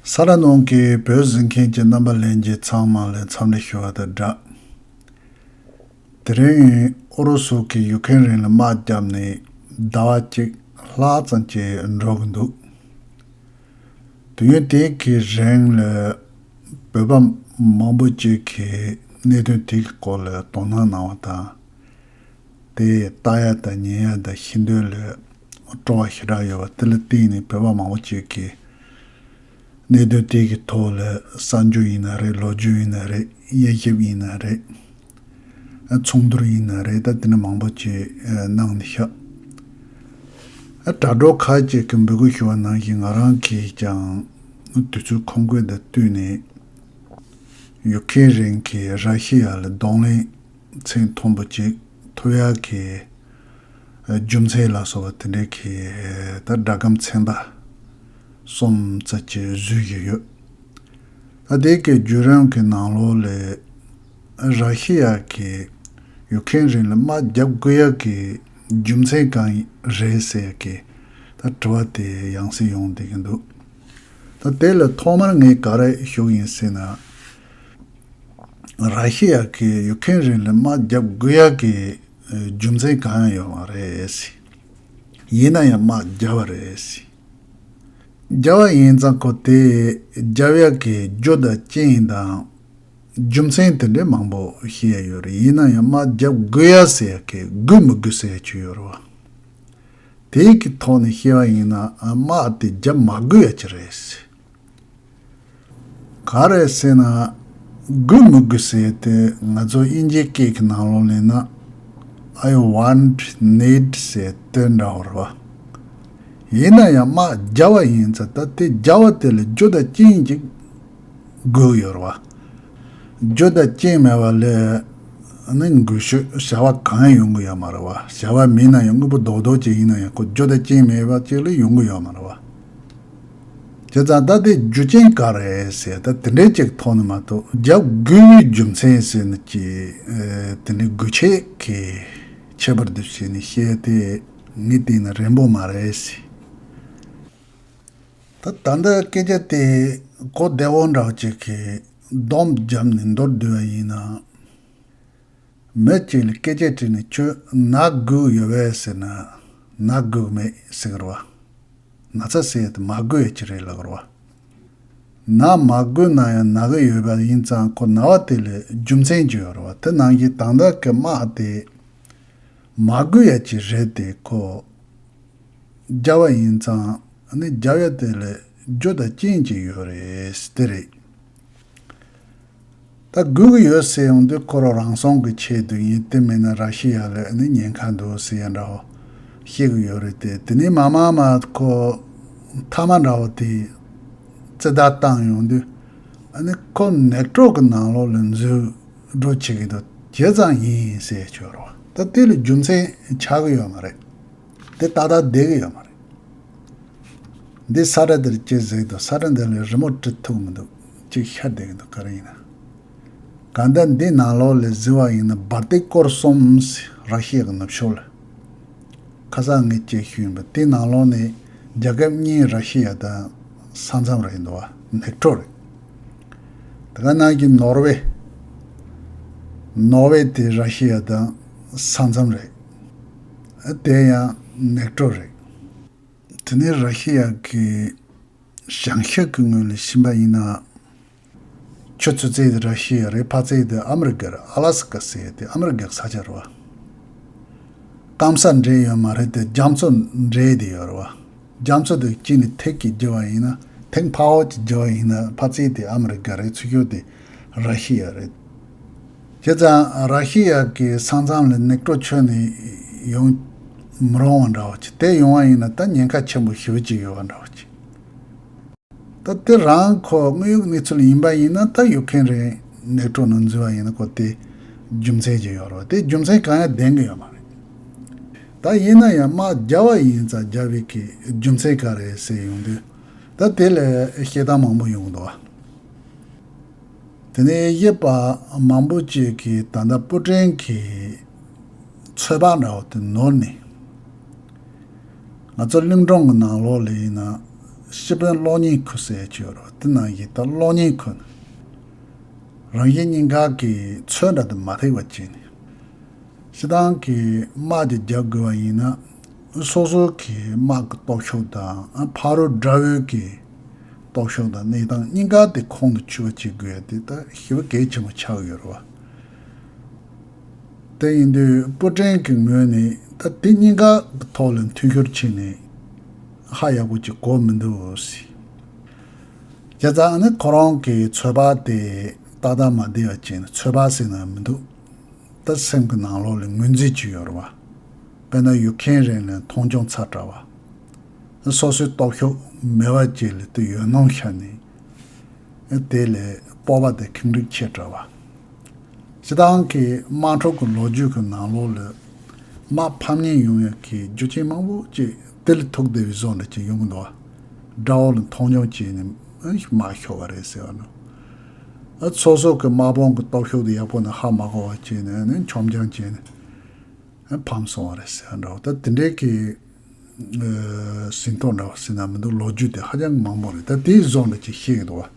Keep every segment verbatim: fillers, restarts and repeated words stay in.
ས་ར་ནང་གི་བོད་གཟིགས་མཁན་གྱི་རྣམ་པ་ལྷན་རྒྱས་ཚང་མ་ལ་འཚམས་འདྲི་ཞུ་བ་དང་སྦྲགས། དེ་རིང་ཨུ་རུ་སུ་གིས་ཡུ་ཁེན་རིན་ལ་དམག་བརྒྱབ་ནས་ཟླ་བ་གཅིག་ལྷག་ཙམ་ཅིག་འགྲོ་གི་འདུག་དུས་ཡུན་དེ་གི་རིང་ལ་བོད་པ་མང་པོ་ཅིག་གིས་གནད་དོན་དེ་གི་སྐོར་ལ་དོ་སྣང་གནང་བ་དང་། དེ་ལྟ་ཡ་དང་ཉན་ཡ་དང་ཤེས་འདོད་ལ་སྤྲོ་བ་ཞེ་དྲག་ཡོད་པ་དེ་ལ་བརྟེན་ནས་བོད་པ་མང་པོ་ཅིག་གིས་གནད་དོན་དེ་གི་ཐོག་ལ་གསར་འགྱུར་ཡིན་ན་རེད། ལོ་རྒྱུས་ཡིན་ན་རེད། དབྱེ་ཞིབ་ཡིན་ན་རེད། ཚོགས་འདུར་ཡིན་ན་རེད། ད་དེ་འདྲ་མང་པོ་ཅིག་གནང་ནས་ཤག་དྲ་གྲོགས་ཁག་ཅིག་གིས་འབོད་སྐུལ་ཞུ་བ་ནང་བཞིན་ང་རང་གིས་ཀྱང་དུས་ཚོད་ཁོམ་དགོས་དང་བསྟུན་ནས་ཡུ་ཁེན་རིན་གྱིས་ར་ཤི་ཡ་ལ་གདོང་ལེན་ཚད་མཐོན་པོ་ཅིག་ཐོབ་ཡག་གི་རྒྱུ་མཚན་ལ་སོགས་པ་དེ་འདྲའི་གི་ད་སྒྲ་སྒམ་ཚན་པ་གསུམ་ཙམ་ཅིག་བཟོས་ཀྱི་ཡོད། ད་དེ་གི་བརྒྱུད་རིམ་གྱི་ནང་ལོགས་ལ་ར་ཤི་ཡ་གིས་ཡུ་ཁེན་རིན་ལ་དམག་རྒྱབ་དགོས་ཡག་གི་རྒྱུ་མཚན་གང་རེད་ཟེར་ཡག་གི་ད་དྲི་བ་དེ་ཡང་སེ་ཡོང་བསྡད་ཀྱི་འདུག་ད་དེ་ལ་ཐོག་མར་ངས་ག་རེ་ཞུ་གི་ཡིན་ཟེར་ན། ར་ཤི་ཡ་གིས་ཡུ་ཁེན་རིན་ལ་དམག་རྒྱབ་དགོས་ཡག་གི་རྒྱུ་མཚན་གང་ཡང་ཡོད་མ་རེད། ཡིན་ན་ཡང་དམག་རྒྱབ་པ་རེད། རྒྱབ་པ་ཡིན་ཙང་ཁོ་དེ་རྒྱབ་ཡག་གི་རྒྱུ་དང་རྐྱེན་དང་རྒྱུ་མཚན་དེ་འདྲའི་མང་པོ་ཤེས་ཡ་ཡོད་རེད། ཡིན་ན་ཡང་དམག་རྒྱབ་དགོས་ཡ་ཟེར་ཡ་གི་དགོས་མི་དགོས་ཟེར་ཡ་ཅིག་ཡོད་རེད་བ། དེའི་གི་ཐོག་ནས་བཤད་པ་ཡིན་ན་དམག་དེ་རྒྱབ་མ་དགོས་ཡ་ཅིག་རེད། ག་རེ་ཟེར་ན། དགོས་མི་དགོས་ཟེར་དེ་ང་ཚོ་དབྱིན་ཇིའི་སྐད་ཀྱི་ནང་ལོགས་ལེན་ན། I want, need ཟེར་དེ་འདྲ་བོ་རེད་བ། ཡིན་ན་ཡང་དམག་རྒྱབ་པ་ཡིན་ཙང་ད་དེ་རྒྱབ་པ་དེ་ལ་རྒྱུ་དང་རྐྱེན་ཅིག་དགོས་ཡོད་རེད་བ། རྒྱུ་དང་རྐྱེན་མེད་པ་ལ་ནི་འགུལ་ཤུགས་བྱ་བ་གང་ཡང་ཡོང་གི་ཡོད་མ་རེད་བ། བྱ་བ་མེད་ན་ཡང་དངོས་པོ་རྡོག་རྡོག་ཅིག་ཡིན་ན་ཡང་ཁོ་རྒྱུ་དང་རྐྱེན་མེད་པ་ཅིག་ལ་ཡོང་གི་ཡོད་མ་རེད་བ། བྱས་ཙང་ད་དེ་རྒྱུ་རྐྱེན་ག་རེ་ཟེར་ད་དེ་འདྲའི་ཅིག་ཐོག་ནས་མ་གཏོགས་རྒྱབ་དགོས་པའི་རྒྱུ་མཚན་ཟེར་ནས་ཀྱི་དེ་འདྲའི་དགོས་ཆེད་ཀྱི་ཁྱད་པར་དུ་བྱས་ནས་བཤད་དེ་ངས་བལྟས་ན་རན་པོ་མ་རེད་ཟེར། ད་ད་འདི་སྐད་ཆ་དེ་གོ་བདེ་བོ་འདྲ་བོ་ཅིག་གིས་སྡོམ་བརྒྱབ་ནས་མདོར་བསྡུས་པ་ཡིན་ན། མི་གཅིག་ལ་སྐད་ཆ་དྲིས་ནས་ཁྱོད་ན་སྒུག་ཡོད་པས་ཟེར་ན། ན་སྒུག་མེད་ཟེར་གི་རེད་བ། ན་ཚ་ཟེར་ཡ་དེ་མ་དགོས་ཡ་ཅིག་རེད་ལབ་གི་རེད་བ། ན་མ་དགོས་ན་ཡང་ན་གི་ཡོད་པ་ཡིན་ཙང་ཁོ་ན་བ་དེ་ལ་རྒྱུ་མཚན་ཅིག་ཡོད་རེད་བ། དེ་ནང་བཞིན་ད་ལྟ་གི་དམག་དེ་མ་དགོས་ཡ་ཅིག་རེད་དེ་ཁོ་རྒྱབ་པ་ཡིན་ཙང་ནི་རྒྱབ་ཡ་དེ་ལ་རྒྱུ་དང་རྐྱེན་ཅིག་ཡོད་རེད་དེ་རེད། ད་སྒུག་གི་ཡོད་ཟེར་ཡོང་དུས་ཁོ་རང་རང་སྲུང་གི་ཆེད་དུ་ཡིན། དེ་མིན་ན་ར་ཤི་ཡ་ལ་ནི་ཉེན་ཁ་འདུག་ཟེར་ཡ་འདྲ་བོ་བཤད་གི་ཡོད་རེད་དེ། དེ་ནས་མ་མ་མ་ཁོ་མཐའ་མ་འདྲ་བོ་དེ་རྩི་ད་བཏང་ཡོང་དུས་ཨ་ནི་ཁོ་ནེག་ཀྲོ་གི་ནང་ལོགས་ལ་འཛུལ་འགྲོ་བྱེད་ཀྱི་འདུག་ཇེ་ཙང་ཡིན་ཟེར་ཆོག་རོགས། ད་དེ་ལ་རྒྱུ་མཚན་ཆགས་གི་ཡོད་མ་རེད། དེ་ཏག་ཏག་བསྡད་གི་ཡོད་མ་རེད། འདི་ས་ཁྲ་འདིར་ཅི་ཟིག་དང་ས་ཁྲ་འདི་ལ་རི་མོ་བྲི་ཐུབ་མི་འདུག་ཅིག་ཤར་བསྡད་གི་འདུག་ག་རེ་ཡིན་ན། གང་ལྟར་འདི་ནང་ལོགས་ལ་གཟིགས་པ་ཡིན་ན་སྦར་ཏི་སྐོར་གསུམ་ར་ཤི་ཡ་གི་ནུབ་ཕྱོགས་ལ། ཁ་སང་ངས་ཅིག་ཞུས་ཡིན་པ་དེ་ནང་ལོགས་ནས་རྒྱལ་ཁབ་གཉིས་ར་ཤི་ཡ་དང་ས་མཚམས་རེད་འདུག་བ། ནེག་ཀྲོ་རེད། དེ་ག་ནང་གི་ནོར་ཝེ། ནོར་ཝེ་དེ་ར་ཤི་ཡ་དང་ས་མཚམས་རེད། དེ་ཡང་ནེག་ཀྲོ་རེད། དེ་ནས་ར་ཤི་ཡ་གི་བྱང་ཤར་གྱི་ངོས་ལ་ཕྱིན་པ་ཡིན་ན། ཆུ་ཚོད་ཚད་དེ་ར་ཤི་ཡ་རེད། ཕར་ཚད་དེ་ཨ་མི་རི་ཀ་རེད། ཨ་ལ་སི་ཀ་ཟེར་ཡ་དེ་ཨ་མི་རི་ཀ་གི་ས་ཆ་རེད་བ། སྐམ་ས་འདྲེས་ཡོད་མ་རེད་དེ་རྒྱ་མཚོ་འདྲེས་དེ་ཡོད་རེད་བ། རྒྱ་མཚོ་དེ་གཅིག་ནས་ཐིག་གིས་བརྒྱབ་པ་ཡིན་ན་ཐིག་འཕར་བ་གཅིག་བརྒྱབ་པ་ཡིན་ན་ཕར་ཚད་དེ་ཨ་མི་རི་ཀ་རེད། ཚུར་ཤོར་དེ་ར་ཤི་ཡ་རེད། བྱས་ཙང་ར་ཤི་ཡ་གི་ས་མཚམས་ལ་ནེག་ཀྲོ་ཁྱོན་ནས་ཡོང་མི་རུང་བ་འདྲ་བ་ཅིག་དེ་ཡོང་བ་ཡིན་ན་ད་ཉེན་ཁ་ཆེན་པོ་ཞེ་པོ་ཅིག་ཡོད་པ་འདྲ་བ་ཅིག་ད་དེ་རང་ཁོ་དངོས་ཡོད་གནས་ཚུལ་ཡིན་པ་ཡིན་ན་ད་ཡུ་ཁེན་རེད་ནེག་ཀྲོ་ནང་འཛུལ་བ་ཡིན་ན་ཁོ་དེ་རྒྱུ་མཚན་ཅིག་ཡོད་རེད་བ། དེ་རྒྱུ་མཚན་གང་ཡང་ལྡན་གི་ཡོད་མ་རེད། ད་ཡིན་ན་ཡང་དམག་རྒྱབ་པ་ཡིན་ཙང་རྒྱབ་པའི་གི་རྒྱུ་མཚན་ག་རེ་ཟེར་ཡོང་དུས་ད་དེ་ལ་བཤད་སྟངས་མང་པོ་ཡོང་གི་འདུག་བ། དེ་ནས་གཞས་པ་མང་པོ་ཅིག་གིས་ད་ལྟ་པུ་ཀྲིན་གྱི་ཚོད་དཔག་འདྲ་བོ་དེ་ནོར་ནས། ང་ཚོ་གླིང་སྒྲུང་གི་ནང་ལོགས་ལ་ཡིན་ན་ སྤྱི་དཔོན་གློག་བརྙན་ཁུལ་ཟེར་ཡ་ཅིག་ཡོད་རེད་བ། དེ་ནང་བཞིན་ད་གློག་བརྙན་ཁུལ་ནས་རང་བཞིན་གཉིས་ཀ་གི་ཚོད་འདྲ་དུ་མ་ཐེག་པ་བྱས་ནས། སྤྱིར་བཏང་གི་དམག་ཅིག་རྒྱག་དགོས་པ་ཡིན་ན། སོ་སོ་གི་དམག་གི་སྟོབས་ཤུགས་དང་ཕ་རོལ་དགྲ་བོའི་གི་སྟོབས་ཤུགས་དང་གནས་སྟངས་གཉིས་ཀ་དེ་ཁོང་དུ་ཆུད་པ་བྱེད་དགོས་ཡ་དེ་ད་ཞེ་པོ་གལ་ཆེན་པོ་ཆགས་ཡོད་རེད་བ། དེ་ཡིན་དུས་པུ་ཀྲིན་གྱི་ངོས་ནས་ད་དེ་གཉིས་ཀ་གི་ཐོག་ལ་མཐུན་འགྱུར་བྱས་ནས་ཧ་ཡག་པོ་ཅིག་གོ་མི་འདུག་ཟེར། བྱས་ཙང་ཨ་ནི་ཁོ་རང་གི་ཚོད་དཔག་དེ་ཏག་ཏག་མ་བསྡད་པ་བྱས་ནས། ཚོད་དཔག་ཟེར་ན་མི་འདུག་ད་སེམས་ཀྱི་ནང་ལོགས་ལ་ངོས་འཛིན་བྱས་ཡོད་རེད་བ། དཔེར་ན་ཡུཀ་རེན་ལ་མཐོང་ཆུང་ཚ་དྲགས་པ། སོ་སོའི་སྟོབས་ཤུགས་མེད་པ་ཅིག་ལ་དེ་ཡོད་མནོ་བྱས་ནས། དེ་ལས་སྤོབས་པ་དེ་ཁེངས་དྲེགས་ཆེ་དྲགས་པ། སྤྱིར་བཏང་གི་དམག་འཁྲུག་གི་ལོ་རྒྱུས་ཀྱི་ནང་ལོགས་ལ་དམག་ཕམ་ཉེས་ཡོང་ཡག་གི་རྒྱུ་རྐྱེན་མང་པོ་ཅིག་དེ་ལ་ཐུག་བསྡད་པའི་བཟོ་འདྲ་ཅིག་ཡོང་གི་འདུག་བ། དགྲ་བོ་ལ་མཐོང་ཆུང་བྱས་ནས་དམག་ཤོར་བ་རེད་ཟེར་བ་ནི། སོ་སོ་གི་དམག་དཔུང་གི་སྟོབས་ཤུགས་དེ་ཡག་པོ་ནས་ཧ་མ་གོ་བ་བྱས་ནས་ནི་འཆོམ་རྐྱང་བྱས་ནས་ཕམ་སོང་བ་རེད་ཟེར་བ་འདྲ་བོ། ད་དེ་འདྲའི་གི་ཟིན་ཐོ་འདྲ་བོ་ཟེར་ན་མི་འདུག་ལོ་རྒྱུས་དེ་ཧ་ཅང་མང་པོ་རེད། ད་དེའི་བཟོ་འདྲ་ཅིག་ཤེས་ཀྱི་འདུག་བ།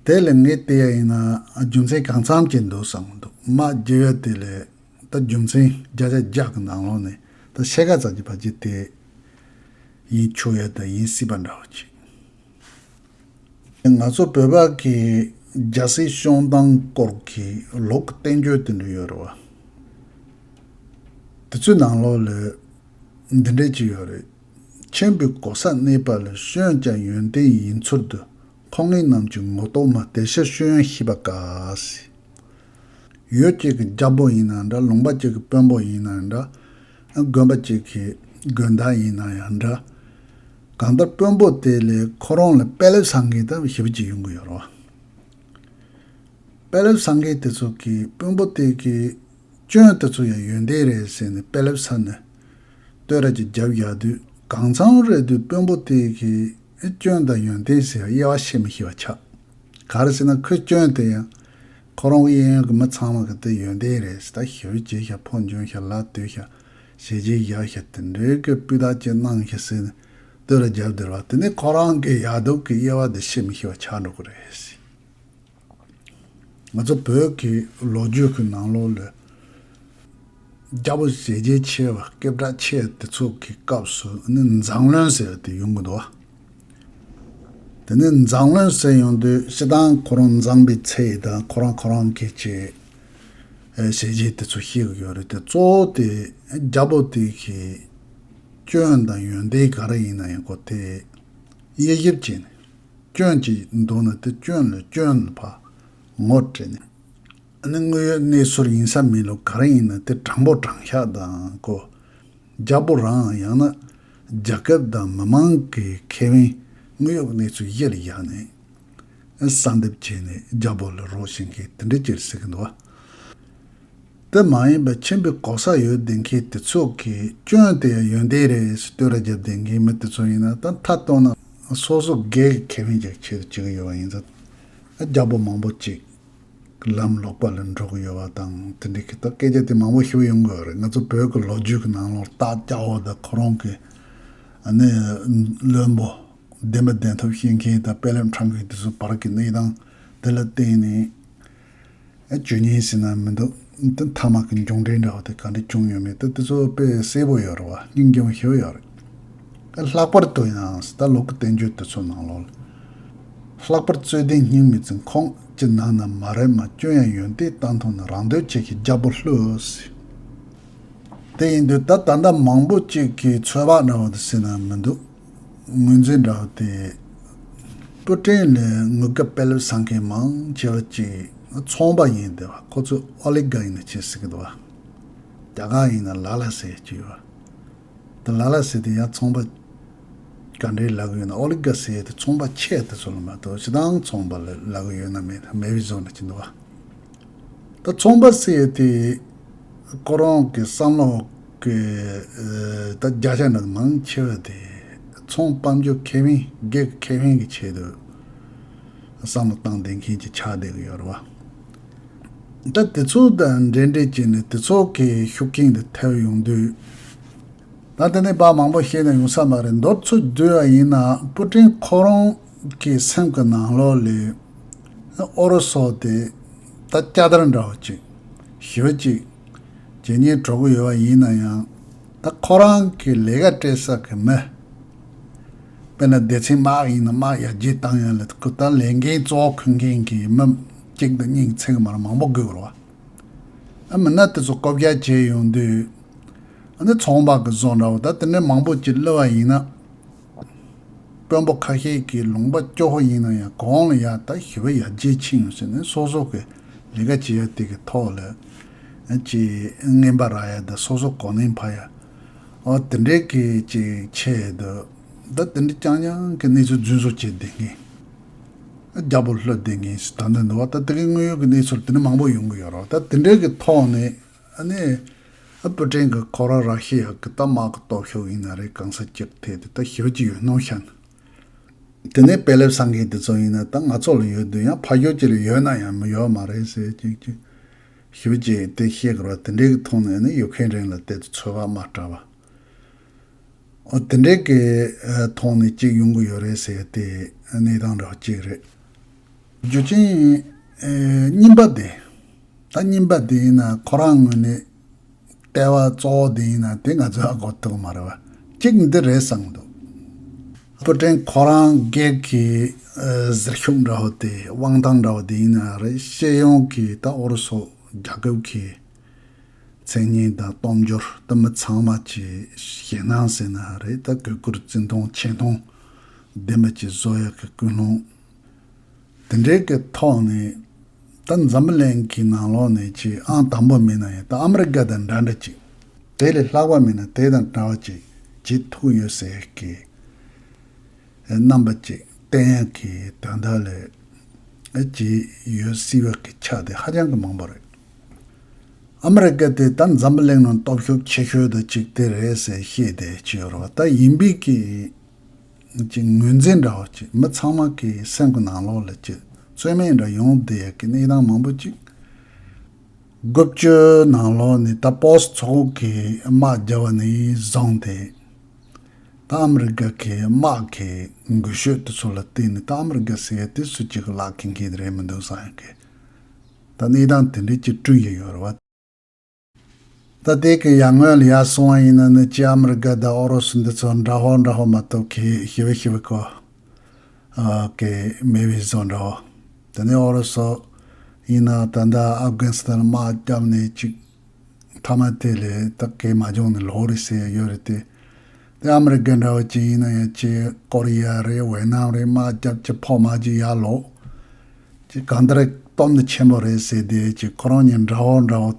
དེ་ལས་ངས་བལྟས་ཡ་ཡིན་ན་རྒྱུ་མཚན་གང་འཚམ་ཅིག་འདུག་བསམ་གྱི་འདུག་དམག་རྒྱག་ཡ་དེ་ལས་ད་རྒྱུ་མཚན་བརྒྱ་ཆ་བརྒྱ་གི་ནང་ལོགས་ནས་ད་ཕྱེད་ཀ་ཙམ་གྱི་བར་གྱི་དེ་ཡིན་ཆོག་ཡ་ད་ཡིན་སྲིད་པ་འདྲ་བོ་ཅིག་ང་ཚོ་བོད་པ་གི་རྒྱལ་སྲིད་སྐྱོང་སྟངས་སྐོར་གྱི་ལུགས་ཀྱི་བསྟན་བཅོས་དེ་འདྲ་ཡོད་རེད་བ། དེ་ཚོའི་ནང་ལོགས་ལ་འདི་འདྲས་ཅིག་ཡོད་རེད། ཆེན་པོའི་གོ་ས་གནས་པ་ལ་སྐྱོན་ཀྱང་ཡོན་ཏན་ཡིན་ཚུལ་དུ། ཁོང་ངེད་རྣམས་ཀྱི་ངོ་ཐོག་མ་དེ་ཕྱིར་སྐྱོན་ཡང་ཤེས་པ་དཀའ་ཟེར། ཡུལ་གཅིག་གི་རྒྱལ་པོ་ཡིན་ན་འདྲ། ལུང་པ་གཅིག་གི་དཔོན་པོ་ཡིན་ན་འདྲ། དགོན་པ་གཅིག་གི་དགོན་བདག་ཡིན་ན་ཡང་འདྲ། གང་ལྟར་དཔོན་པོ་དེ་ལས་ཁོ་རང་ལ་དཔེ་ལེབ་བཟང་མཁན་ད་ཞེ་པོ་ཅིག་ཡོང་གི་ཡོད་རེད་བ། དཔེ་ལེབ་བཟང་མཁན་དེ་ཚོ་གིས་དཔོན་པོ་དེ་གི་སྐྱོན་དེ་ཚོ་ཡང་ཡོན་ཏན་རེད་ཟེར་ནས་དཔེ་ལེབ་ཟ་ནས་བསྟོད་ར་ཅིག་རྒྱབ་ཡག་དུས། གང་འཚམ་རེད་དུས་དཔོན་པོ་དེ་གི་སྐྱོན་དང་ཡོན་ཏན་ཟེར་དབྱེ་བ་ཕྱེ་མི་ཤེས་པ་ཆགས། ག་རེ་ཟེར་ན་ཁོའི་སྐྱོན་དེ་ཡང་ཁོ་རང་གཡས་གཡོན་གྱི་མི་ཚང་མ་གི་དེ་ཡོན་ཏན་རེད་ཟེར། ད་ཞེ་པོ་བྱས་ཤག་ཕོ་འཇོན་ཤག་ལ་སྟོད་ཤག་ཞལ་ལྕེ་ཡག་ཤག་དེ་འདྲའི་གི་སྤུས་དག་ཅིག་གནང་ཤག་ཟེར་ནས་བསྟོད་ར་རྒྱབ་བསྡད་པ་དེ་ནི་ཁོ་རང་གི་ཡག་སྡུག་གི་དབྱེ་བ་དེ་ཕྱེ་མི་ཤེས་པ་ཆགས་འགྲོ་གི་རེད་ཟེར། ང་ཚོ་བོད་ཀྱི་ལོ་རྒྱུས་ཀྱི་ནང་ལོགས་ལ་རྒྱལ་པོ་ཞལ་ལྕེ་ཆེ་བ་སྐད་གྲགས་ཆེ་བ་དེ་ཚོ་གི་སྐབས་སུ་ནི་མཛངས་བློན་ཟེར་བ་དེ་ཡོང་གི་འདུག་བ། དེ་ནི་མཛངས་བློན་ཟེར་ཡོང་དུས་སྤྱིར་བཏང་ཁོ་རང་མཛངས་པའི་ཚད་དང་ཁོ་རང་ཁོ་རང་གི་ཆེ་ཞལ་ལྕེ་དེ་ཚོ་ཤེས་ཀྱི་ཡོད་རེད་དེ། གཙོ་བོ་དེ་རྒྱལ་པོ་དེ་གི་སྐྱོན་དང་ཡོན་ཏན་ག་རེ་ཡིན་ན་ཡང་ཁོ་དེ་དབྱེ་ཞིབ་བྱས་ནས། སྐྱོན་ཅིག་འདུག་ན་དེ་སྐྱོན་ལ་སྐྱོན་ལ་ཕར་ངོ་སྤྲད་ནས། ཨ་ནི་དངོས་ཡོད་གནས་ཚུལ་ཡིན་ས་མིན་ལོ་ག་རེ་ཡིན་ན་དེ་དྲང་པོ་དྲང་བཞག་དང་ཁོ། རྒྱལ་པོ་རང་ཡང་ན་རྒྱལ་ཁབ་དང་མི་མང་གི་ཁེ་ཕན་དངོས་ཡོད་གནས་ཚུལ་གཞི་ལ་བཞག་ནས་གསལ་འདེབས་བྱས་ནས་རྒྱལ་པོ་ལ་རོགས་བྱེད་མཁན་དེ་འདྲ་ཅིག་ཟེར་གི་འདུག་བ། དེ་མ་ཡིན་པར་ཆེན་པོའི་གོ་ས་ཡོད་བསྡད་མཁན་དེ་ཚོ་གི་སྐྱོན་དེ་ཡང་ཡོན་ཏན་རེད་ཟེར་བསྟོད་ར་རྒྱབ་བསྡད་མཁན་མི་དེ་ཚོ་ཡིན་ན་ད་མཐའ་གཏུགས་ན་སོ་སོ་སྒེར་གྱི་ཁེ་ཕན་ཅིག་ཆེད་དུ་བྱེད་ཀྱི་ཡོད་པ་ཡིན་ཙང་། རྒྱལ་པོ་མང་པོ་ཅིག་ལམ་ལོག་པ་ལ་འགྲོ་གི་ཡོད་པ་དང་དེ་འདྲའི་གི་ད་སྐད་ཆ་དེ་མང་པོ་ཞིག་ཡོང་གི་ཡོད་རེད། ང་ཚོ་བོད་ཀྱི་ལོ་རྒྱུས་ཀྱི་ནང་ལོགས་སྟག་སྐྱ་བོ་དང་ཁོ་རང་གི་ཨ་ནི་བློན་པོ་བདེན་པ་བདེན་ཐབས་ཤེས་མཁན་དང་དཔེ་ལེབ་འཁྲབ་མཁན་དེ་ཚོ་བར་གྱི་གནས་སྟངས་དེ་ལ་བརྟེན་ནས། ཨ་བཅུ་གཉིས་ཟེར་ན་མི་འདུག་དེ་མཐའ་མ་གི་མཇུག་འབྲས་འདྲ་བ་དེ་ག་འདྲ་བྱུང་ཡོད་མེད་དེ་དེ་ཚོ་དཔེ་གསལ་པོ་ཡོད་རེད་བ། སྙིང་རྗེ་མོ་ཞེ་པོ་ཡོད་རེད། ཨ་ལྷག་པར་དུ་ཡང་ད་ལུགས་ཀྱི་བསྟན་བཅོས་དེ་ཚོ་ནང་ལོགས་ལ། ལྷག་པར་རྩོད་ལྡན་སྙིང་མི་འཛིན་ཁོང་ཅི་ནང་ན་མ་རེད་མ། སྐྱོན་ཡང་ཡོན་ཏན་བཏང་ཐུབ་ན། རང་འདོད་ཆེ་ཞིང་རྒྱལ་པོ་བསླུ་ཟེར། དེ་ཡིན་དུས་ད་ད་ལྟ་མང་པོ་ཅིག་གིས་ཚོད་དཔག་འདྲ་བ་དེ་ཟེར་ན་མི་འདུག་ངོས་འཛིན་འདྲ་བ་དེ། པུ་ཀྲིན་ལས་དངུལ་སྐབས་དཔེ་ལེབ་བཟང་མཁན་མང་ཆེ་བ་ཅིག་ཚོང་པ་ཡིན་བསྡད་པ། ཁོ་ཚོ་ཨོ་ལི་གྷ་ཡིན་ན་ཅི་ཟེར་གི་འདུག་བ། རྒྱ་གར་ཡིན་ན་ལ་ལ་ཟེར་གྱི་ཡོད་པ། དེ་ལ་ལ་ཟེར་དེ་ཡང་ཚོང་པ་ག་འདྲའི་ལབ་གི་ཡོད་ན། ཨོ་ལི་གྷ་ཟེར་དེ་ཚོང་པ་ཆེ་དེ་ཚོ་ལ་མ་གཏོགས་སྤྱིར་བཏང་ཚོང་པ་ལ་ལབ་གི་ཡོད་ན་མེད་མེད་པའི་བཟོ་འདྲ་ཅིག་འདུག་བ། ད་ཚོང་པ་ཟེར་ཡས་དེ་ཁོ་རང་གི་བསམ་བློ་གི་ཨ་ད་བརྒྱ་ཆ་ནང་མང་ཆེ་བ་དེ་ཚོང་དཔལ་འབྱོར་ཁེ་ཕན་སྒེར་གྱི་ཁེ་ཕན་གྱི་ཆེད་དུ་བསམ་བློ་བཏང་བསྡད་མཁན་ཅིག་ཆགས་བསྡད་ཀྱི་ཡོད་རེད་བ། ད་དེ་ཚོ་དང་འབྲེལ་འདྲིས་བྱས་ནས་དེ་ཚོ་གི་ཤུགས་རྐྱེན་དེ་ཐེབས་ཡོང་དུས། ད་དེ་ནས་པར་མང་པོ་བཤད་ན་ཡོང་ས་མ་རེད། མདོར་ཚུར་བསྡུས་པ་ཡིན་ན་པུ་ཏིན་ཁོ་རང་གི་སེམས་ཀྱི་ནང་ལོགས་ལ་ཨོ་རོ་སོ་དེ་ད་ལྕགས་དར་འདྲ་བོ་ཅིག་ཞེ་པོ་ཅིག་ཇེ་ཉེ་འགྲོ་གི་ཡོད་པ་ཡིན་ན་ཡང་། ད་ཁོ་རང་གི་ལས་ཀ་སྤྲད་ས་གི་མི། དཔེར་ན་སྡེ་ཚན་དམག་ཡིན་ན་དམག་ཡར་རྒྱས་བཏང་ཡ་ལ་ཁོ་ད་ལས་འགན་གཙོ་བོ་འཁུར་མཁན་གྱི་མི་གཅིག་དང་གཉིས་ཚིག་མར་མང་པོ་དགོས་རེད་བ། ཨ་མིན་ན་དེ་ཚོ་བཀོད་རྒྱ་བྱས་ཡོང་དུས། ཨ་ནི་ཚོང་པ་གི་བཟོ་འདྲ་བོ་ད་དེ་འདྲའི་མང་པོ་ཅིག་བསླུ་བ་ཡིན་ན། དཔོན་པོ་ཁ་ཤས་ཀྱིས་ལུང་པ་སྐྱོ་པོ་ཡིན་ན་ཡང་གོང་ལ་ཡ་ད་ཞི་བ་ཡར་རྒྱས་ཕྱིན་ཡོང་ཟེར་ནས་སོ་སོ་གི་ལས་ཀ་བྱེད་ཡ་དེ་གི་ཐོག་ལ་ཅིག་རྔན་པ་རག་ཡ་ད་སོ་སོ་གོ་གནས་འཕར་ཡ། ཨོ་དེ་འདྲའི་གི་ཅིག་ཆེད་དུ་ད་དེ་འདྲའི་རྐྱང་རྐྱང་གི་གནས་ཚུལ་རྫུན་བཟོ་བྱེད་བསྡད་མཁན། རྒྱལ་པོ་བསླུ་བསྡད་མཁན་ཞིག་ད་འདི་འདུག་བ། ད་དེ་གི་དངོས་ཡོད་ཀྱི་གནས་ཚུལ་དེ་འདྲ་མང་པོ་ཡོང་གི་ཡོད་རེད་བ། ད་དེ་འདྲའི་གི་ཐོག་ནས། ཨ་ནི། ཨ་པུ་ཏིན་གྱི་ཁོ་རང་ར་ཤི་ཡ་གི་ད་དམག་གི་སྟོབས་ཤུགས་ཡིན་ན་རེད། གང་ས་ཅིག་ཐད་དེ་ད་ཞེ་པོ་ཅིག་ཡོད་སྣང་ཤར་ནས། དེ་ནས་དཔེ་ལེབ་བཟང་མཁན་དེ་ཚོ་ཡིན་ན་ད་ང་ཚོ་ལ་ཡོད་དུས་ཡང་ཕ་ཡུལ་ཅིག་ལ་ཡོད་ན་ཡང་མི་ཡོད་མ་རེད་ཟེར་ཅིག་ཅིག་ཞེ་པོ་ཅིག་དེ་བཤད་དགོས་ར། དེ་འདྲའི་གི་ཐོག་ནས་ཨ་ནི་ཡུ་ཁེན་རན་ལ་དེ་ཚོ་ཚོད་དཔག་མ་སྤྲད་པ། ཨོ་དེ་འདྲའི་གི་ཐོག་ནས་ཅིག་ཡོང་གི་ཡོད་རེད་ཟེར་དེ་གནས་སྟངས་འདྲ་བོ་ཅིག་རེད། རྒྱུ་རྐྱེན་གཉིས་པ་དེ། ད་གཉིས་པ་དེ་ཡིན་ན་ཁོ་རང་ངོས་ནས་ལྟ་བ་གཙོ་བོ་དེ་ཡིན་ན་དེ་ང་ཚོས་ཧ་གོ་ཐུབ་མ་རེད་བ། གཅིག་འདི་རེད་བསམ་འདུག་པུ་ཏིན་ཁོ་རང་སྒེར་གྱི་ཟུར་ཤུགས་འདྲ་བོ་དེ་དབང་ཐང་འདྲ་བོ་དེ་ཡིན་ན་རེད། སྤྱི་ཡོངས་ཀྱི་ད་ཨོ་རོ་སོ་རྒྱལ་ཁབ་ཀྱི་མཚན་སྙན་དང་སྟོབས་འབྱོར་ད་མི་ཚང་མ་གྱི་ཞེད་སྣང་ཟེར་ན་རེད། ད་གུས་བཀུར་བརྩི་མཐོང་ཆེ་མཐོང་ལྡན་པ་ཅིག་བཟོ་ཡག་གི་ཀུན་སློང་དེ་འདྲའི་གི་ཐོག་ནས། ད་འཛམ་བུ་གླིང་གི་ནང་ལོགས་ནས་ཅིག་ཨང་དང་པོ་མིན་ན་ཡང་ད་ཨ་མི་རི་ཀ་དང་འདྲ་འདྲ་ཅིག་དེ་ལས་ལྷག་པ་མིན་ན་དེ་དང་འདྲ་བ་ཅིག་བྱེད་ཐུབ་ཡོད་ཟེར་གི་རྣམ་པ་ཅིག་བསྟན་ཡག་གི་དོན་དག་ལས་ཅིག་ཡོད་སྲིད་པ་གི་ཆ་དེ་ཧ་ཅང་གི་མང་པོ་རེད། ཨ་མི་རི་ཀ་དེ་ད་འཛམ་བུ་གླིང་ནང་སྟོབས་ཤུགས་ཆེ་ཤོས་དང་གཅིག་དེ་རེད་ཟེར་བཤད་བསྡད་ཀྱི་ཡོད་རེད་བ། ད་ཡིན་པའི་གི་ཅིག་ངོས་འཛིན་འདྲ་བོ་ཅིག་མི་ཚང་མ་གི་སེམས་ཀྱི་ནང་ལོགས་ལ་ཅིག་རྩོད་མེད་འདྲ་ཡོང་བསྡད་ཡག་གི་གནས་སྟངས་མང་པོ་ཅིག་དགུ་བཅུ་ནང་ལོགས་ནས་ད་པོ་སི་ཚོགས་པ་གིས་དམག་བརྒྱབ་པ་ནས་བཟུང་སྟེ། ད་ཨ་མི་རི་ཀ་གི་དམག་གི་འགུལ་ཤུགས་དེ་ཚོ་ལ་བརྟེན་ནས་ད་ཨ་མི་རི་ཀ་ཟེར་ཡ་དེ་སུ་གཅིག་གི་ལག་འཁེལ་མཁན་དེ་རེད་མི་འདུག་བསམ་ཡག་གི་ད་གནས་སྟངས་དེ་འདྲ་ཅིག་བསྐྲུན་བཞིན་ཡོད་རེད་བ། ད་ལྟའི་གི་ཡར་སྔོན་ལ་ཡར་སོང་བ་ཡིན་ན་ནི་ཅི་ཨ་མི་རི་ཀ་དང་ཨོ་རོ་སི་འདི་ཚོ་འདྲ་པོ་འདྲ་པོ་མ་གཏོགས་གི་ཞེ་པོ་ཞེ་པོ་གོ་ཨ་གི་མེད་པའི་བཟོ་འདྲ་པོ། དེ་ནས་ཨོ་རོ་སི་ཡིན་ན་ད་ལྟ་ཨབ་གྷན་སི་ཐན་དམག་བརྒྱབ་ནས་ཅིག་མཐའ་མ་དེ་ལས་ད་གས་མ་བྱུང་ནས་ལོག་རེད་ཟེར་ཡོད་རེད་དེ། དེ་ཨ་མི་རི་ཀ་འདྲ་བོ་ཅིག་ཡིན་ན་ཡང་ཅིག་ཀོ་རི་ཡ་རེད། ཝེ་ནམ་རེད། དམག་རྒྱབ་ཅིག་ཕོག་མ་ཅིག་ཡར་ལོག་ཅིག་གང་ལྟར་སྟོབས་ནི་ཆེན་པོ་རེད་ཟེར་དེ་ཅིག་ཁོ་རང་གཉིས་འདྲ་པོ་འདྲ་པོ།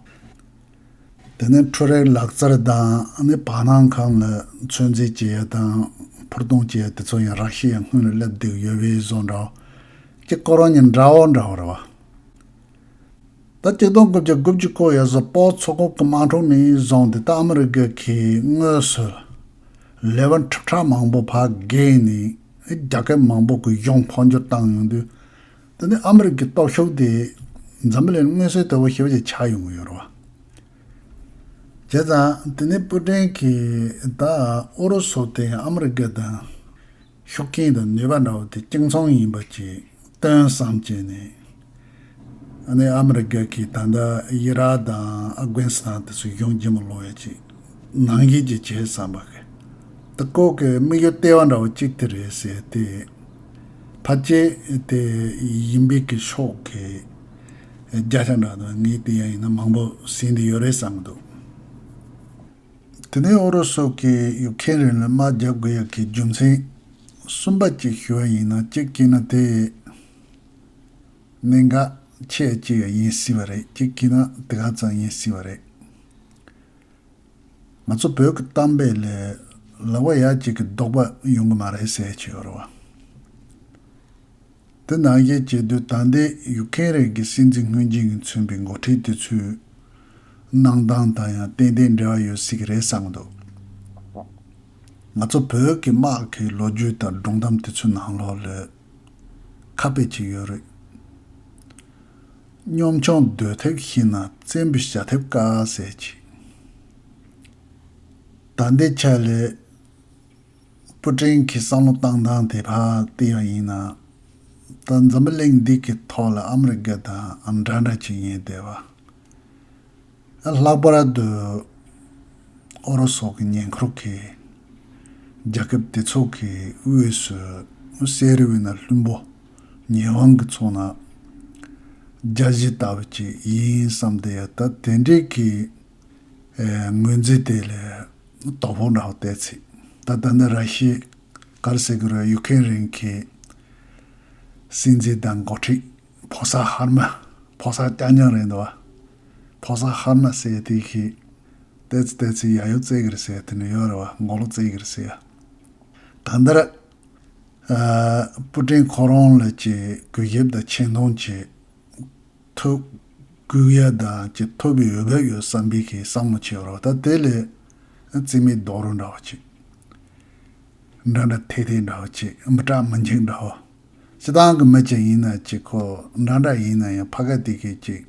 དེ་ནས་འཕྲུལ་རིག་ལག་རྩལ་དང་ཨ་ནི་བར་སྣང་ཁམས་ལ་ཚོད་འཛིན་བྱེད་ཡ་དང་འཕུར་གཏོང་བྱེད་ཡ་དེ་ཚོ་ཡང་ར་ཤི་ཡ་སྔོན་ལ་སླེབས་བསྡད་ཡོད་པའི་བཟོ་འདྲ་བོ། ཅིག་ཁོ་རང་གཉིས་འདྲ་པོ་འདྲ་པོ་རེད་བ། ད་གཅིག་སྟོང་དགུ་བརྒྱ་དགུ་བཅུ་གོ་ཡ་སོ་པོ་ཚོགས་པ་གི་དམག་འཁྲུག་ནས་བཟུང་སྟེ་ད་ཨ་མི་རི་ཀ་གིས་དངོས་སུ་ལས་དབང་ཁྲིམས་ཁྲག་མང་པོ་ཕར་བརྒལ་ནས་རྒྱལ་ཁབ་མང་པོ་གི་གཞུང་འཕོ་འགྱུར་བཏང་ཡོང་དུས། དེ་ནས་ཨ་མི་རི་ཀའི་སྟོབས་ཤུགས་དེ་འཛམ་བུ་གླིང་མངོན་གསལ་དོད་པོ་ཞེ་པོ་ཅིག་ཆགས་ཡོང་གི་ཡོད་རེད་བ། བྱས་ཙང་དེ་ནས་པུ་ཏིན་གྱིས་ད་ཨུ་རུ་སུ་དེ་ཨ་མི་རི་ཀ་དང་ཤུགས་རྐྱེན་དང་ནུས་པ་འདྲ་བོ་དེ་གཅིག་མཚུངས་ཡིན་པ་ཅིག་སྟོན་བསམ་བྱས་ནས། ཨ་ནི་ཨ་མི་རི་ཀ་གིས་ད་ལྟ་ཨི་རག་དང་ཨབ་གྷན་སི་ཐན་དེ་ཚོ་གཞུང་ལྗིད་མོ་སློག་ཡ་ཅིག་ནང་བཞིན་ཅིག་བྱས་བསམ་པ་གི། ད་ཁོ་གི་དམིགས་ཡུལ་ལྟེ་བ་འདྲ་བོ་གཅིག་དེ་རེད་ཟེར་ཏེ། ཕལ་ཆེར་དེ་ཡིན་པའི་གི་ཤོག་གི་བརྒྱ་ཆ་འདྲ་དང་ངས་བལྟས་ཡ་ཡིན་ན་མང་པོ་ཟིན་བསྡད་ཡོད་རེད་བསམ་གི་འདུག་དེ་ནས་ཨུ་རུ་སུ་གིས་ཡུ་ཁེན་རན་ལ་དམག་རྒྱག་དགོས་ཡ་གི་རྒྱུ་མཚན་གསུམ་པ་གཅིག་ཞུ་བ་ཡིན་ན། གཅིག་བྱས་ན་དེ་གནད་འགག་ཆེ་གཅིག་ཡིན་སྲིད་པ་རེད། གཅིག་བྱས་ན་དེ་ག་ཙམ་ཡིན་སྲིད་པ་རེད། ང་ཚོ་བོད་ཀྱི་གཏམ་དཔེ་ལས་ལག་པ་ཡ་གཅིག་གི་རྡོག་པ་ཡོང་གི་མ་རེད་ཟེར་གྱི་ཡོད་རེད་བ། དེ་ནང་བཞིན་བྱེད་དུས་ད་ལྟའི་ཡུ་ཁེན་རན་གྱི་སྲིད་འཛིན་སྔོན་རྗེས་ཀྱིས་མཚོན་པའི་འགོ་ཁྲིད་དེ་ཚོའི་གནང་སྟངས་དང་ཡང་ཏན་ཏན་འབྲེལ་བ་ཡོད་སྲིད་ཀྱི་རེད་བསམ་གྱི་འདུག་ང་ཚོ་བོད་ཀྱི་དམག་གི་ལོ་རྒྱུས་དང་སྒྲུང་གཏམ་དེ་ཚོའི་ནང་ལོགས་ལ་ཁ་དཔེ་ཅིག་ཡོད་རེད། གཉོམ་ཆུང་སྡོད་ཐབས་ཤེས་ན་བཙན་པོའི་བྱ་ཐབས་དཀའ་ཟེར་གྱི། ད་ལྟའི་ཆ་ལ་པུ་ཀྲིན་གྱི་བསམ་བློ་བཏང་སྟངས་དེ་ཕར་བལྟས་པ་ཡིན་ན། ད་འཛམ་བུ་གླིང་འདི་གི་ཐོག་ལ་ཨ་མི་རི་ཀ་དང་འདྲ་འདྲ་ཅིག་ཡིན་བསྡད་པ། ལྷག་པར་དུ་ཨུ་རུ་སུ་གི་ཉེ་འཁོར་གྱི་རྒྱལ་ཁབ་དེ་ཚོ་གི་དབུས་སུ་གསེར་དབུས་ན་ལྷུན་པོ། ཉི་འོང་གི་ཚོགས་ན་རྒྱ་གཞི་ལྟ་བུ་ཅིག་ཡིན་བསམ་སྟེ། ཡ་ད་དེ་འདྲའི་གི་ཨེ་ངོས་འཛིན་དེ་ལས་དོ་ཕོག་འདྲ་བོ་བལྟས་ཚེ། ད་ད་ནི་ར་ཤི་ཡ་ག་རེ་ཟེར་གི་རེད། ཡུ་ཀེ་རེན་གྱི་སྲིད་འཛིན་དང་འགོ་ཁྲིད་ཕོ་གསར་ཧར་མ། ཕོ་གསར་རྐྱང་རྐྱང་རེད་འདུག་བ། ཕོ་གསར་ཧར་མ་ཟེར་དེ་གི་བལྟས་ཚེ་བལྟས་ཚེ་ཡ་ཡོ་བརྩེ་གི་རེད་ཟེར་དེ་ནི་ཡོད་རེད་བ། མགོ་ལོག་བརྩེ་གི་རེད་ཟེར་ཡ། གང་ལྟར་ཨ་པུ་ཀྲིན་ཁོ་རང་ལ་ཅིག་གུས་ཞབས་དང་ཆེ་མཐོང་ཅིག་ཐོབ་དགོས་ཡ་དང་ཅིག་ཐོབ་ཡོད་པ་ཡོད་བསམ་པའི་གི་བསམ་བློ་ཅིག་ཡོད་རེད་བ། ད་དེ་ལས་རྩིས་མེད་རྡོག་རོལ་འདྲ་བ་ཅིག། འདྲ་འདྲ་ཐེ་ཐེ་འདྲ་བ་ཅིག། མི་སྐྲག་མི་འཇིགས་འདྲ་བ། སྤྱིར་བཏང་གི་མི་ཅིག་ཡིན་ན་ཅིག་ཁོ་འདྲ་འདྲ་ཡིན་ན་ཡང་ཕ་ག་དེ་གི་ཅིག་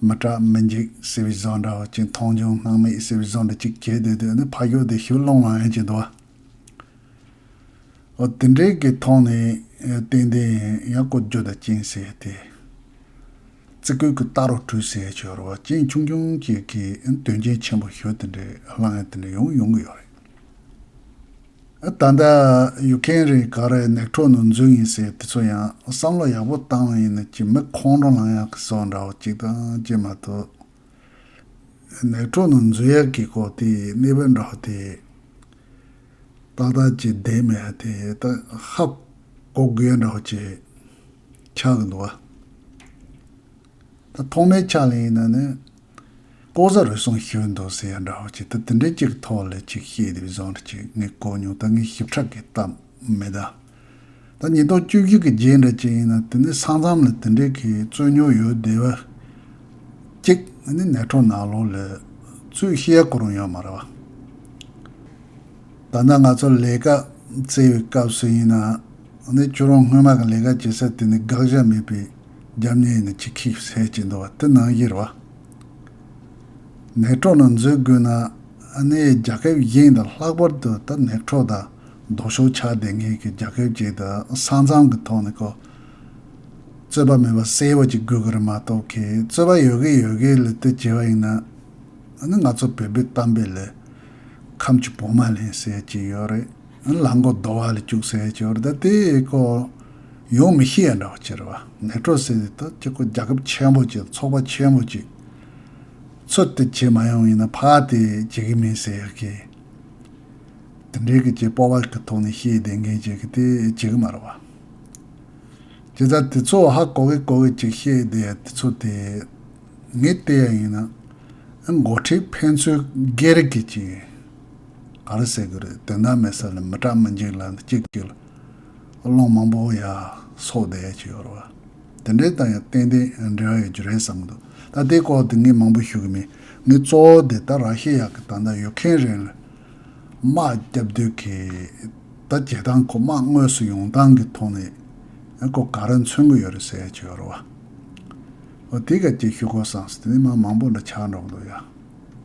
མི་སྐྲག་མི་འཇིགས་ཟེར་བའི་བཟོ་འདྲ་བ་ཅིག། མཐོང་ཆུང་སྣང་མེད་ཟེར་བའི་བཟོ་འདྲ་ཅིག་བྱས་བསྡད་དུས་ནི་ཕ་གི་དེ་ཞིབ་ལོང་ལང་ཡང་ཅིག་འདུག་བ། འོ་དེ་འདྲའི་གི་ཐོག་ནས་ཏན་ཏན་ཡང་ཀོ་ཇོ་དང་ཅིན་ཟེར་ཏེ། བརྩི་བཀུར་གྱི་རྟ་རོ་བྲུས་ཟེར་ཆོག་རེད་བ། ཅིན་ཆུང་ཆུང་ཅིག་གིས་དོན་རྐྱེན་ཆེན་པོ་ཞིག་དེ་འདྲའི་བླངས་ཡ་དེ་འདྲ་ཡོང་ཡོང་གི་ཡོད་རེད། ད་ལྟ་ཡུ་ཀེ་རེན་ག་རེ་ནེ་ཊོ་ནང་འཛུལ་ཡིན་ཟེར་དེ་ཚོ་ཡང་བསམ་བློ་ཡག་པོ་བཏང་བ་ཡིན་ན་ཅིག་མི་ཁོང་ཁྲོ་ལངས་ཡག་གི་བཟོ་འདྲ་བོ་ཅིག་དང་ཅིག་མ་གཏོགས། ནེ་ཊོ་ནང་འཛུལ་ཡག་གི་སྐོར་དེ་གནས་བབ་འདྲ་བོ་དེ་ཏག་ཏག་ཅིག་བསྡད་མེད་དེ་ད་ཧ་གོ་དགོས་ཡ་འདྲ་བོ་ཅིག་ཆགས་ཀྱི་འདུག་བ། ད་ཐོག་མའི་ཆ་ལ་ཡིན་ན་ནི་ལྐོག་ཟ་རུལ་སུངས་ཞུས་འདུག་ཟེར་ཡ་འདྲ་བོ་ཅིག། ད་དེ་འདྲའི་ཅིག་ཐོག་ལ་ཅིག་བཤད་དེ་བཟོ་འདྲ་ཅིག་ངས་གོ་མྱོང་། ད་ངས་ཞིབ་ཕྲ་གི་ལྟ་མེད་ད། ད་ཉིས་སྟོང་བཅུ་བཞི་གི་རྗེས་འདྲ་ཅིག་ཡིན་ན་དེ་ནི་ས་མཚམས་ལ་དེ་འདྲའི་གི་རྩོད་རྙོག་ཡོད་བསྡད་པ་ཅིག་ནི་ནེ་ཊོ་ནང་ལོགས་ལ་ཚུར་བཤད་ཡ་ཁོ་རང་ཡོད་མ་རེད་བ། ད་ལྟ་ང་ཚོ་ལས་ཀ་བཙལ་བའི་སྐབས་སུ་ཡིན་ན་ནི་ཁྱོད་རང་སྔོན་མ་གི་ལས་ཀ་བྱེད་ས་དེ་ནི་དགག་བྱ་མེད་པའི་རྒྱབ་གཉེར་ཡིན་ན་ཅིག་ཁིག་ཟེར་གྱི་འདུག་བ། དེ་ནང་བཞིན་རེད་བ། ནེ་ཊོ་ནང་འཛུལ་དགོས་ན་ཨ་ནི་རྒྱལ་ཁབ་གཞན་དང་ལྷག་པར་དུ་ད་ནེ་ཊོ་དང་ལྡོག་ཕྱོགས་ཆགས་བསྡད་མཁན་གྱི་རྒྱལ་ཁབ་ཅིག་དང་ས་མཚམས་ཀྱི་ཐོག་ནས་ཁོ་རྩོད་པ་མེད་པ་གསལ་པོ་ཅིག་དགོས་ཀྱི་རེད་མ་གཏོགས། ཁོས་རྩོད་པ་ཡོད་གི་ཡོད་གི་ལ་དེ་བྱས་པ་ཡིན་ན་ཨ་ནི་ང་ཚོ་བོད་པའི་གཏམ་དཔེ་ལ་ཁམས་ཀྱི་བོགས་མ་ལེན་ཟེར་གྱི་ཡོད་རེད། ལ་མགོ་རྡོ་བ་ལ་བཅུག་ཟེར་གྱི་ཡོད་རེད། ད་དེ་ཁོ་ཡོང་མི་ཤེས་ཡ་འདྲ་བ་ཅིག་རེད་བ། ནེ་ཊོ་ཟེར་དེ་ད་ཅིག་ཁོ་རྒྱལ་ཁབ་ཆེན་པོ་ཅིག་ཚོགས་པ་ཆེན་པོ་ཅིག་ཚོད་དེ་བྱེད་མ་ཡོང་ཡིན་ན་ཕར་དེ་བྱེད་གི་མིན་ཟེར་ཡག་གི། དེ་འདྲའི་གི་ཅིག་སྤོབས་པ་གི་ཐོག་ནས་བཤད་བསྡད་མཁན་ཅིག་གི་དེ་བྱེད་གི་མ་རེད་བ། བྱས་ཙང་དེ་ཚོ་ཧ་གོ་གི་གོ་གི་ཅིག་བཤད་བསྡད་ཡ་དེ་ཚོ་དེ་ངས་བལྟས་ཡ་ཡིན་ན་འགོ་ཁྲིད་ཕན་ཚུན་སྒེར་གི་ཅིག་ག་རེ་ཟེར་གི་རེད། དོན་དག་མེད་ས་ལ་མི་སྐྲག་མི་འཇིགས་ལ་གཅིག་གི་སློང་མང་པོ་ཡ་སོགས་བསྡད་ཡ་ཅིག་ཡོད་རེད་བ། དེ་འདྲའི་དང་ཡང་ཏན་ཏན་འབྲེལ་བ་ཡོད་རྒྱུ་རེད་བསམ་གི་འདུག་ད་ལྟའི་སྐོར་དེ་ངས་མང་པོ་ཞུ་གི་མེད། ངས་གཙོ་བོ་དེ་ད་ར་ཤི་ཡ་གི་ད་ལྟ་ཡུ་ཁེན་རེན་ལ་དམག་རྒྱབ་དུས་ཀྱི་ད་བྱེད་སྟངས་ཁོ་དམག་དངོས་སུ་ཡོང་སྟངས་ཀྱི་ཐོག་ནས་ཁོ་ག་རེ་མཚོན་གི་ཡོད་རེད་ཟེར་ཡ་ཅིག་ཡོད་རེད་བ། འོ་དེ་ག་ཅིག་ཞུ་དགོས་བསམ་སོང་། དེ་ནས་མ་མང་པོ་འདྲ་ཆགས་འགྲོ་གི་འདུག་ཡ།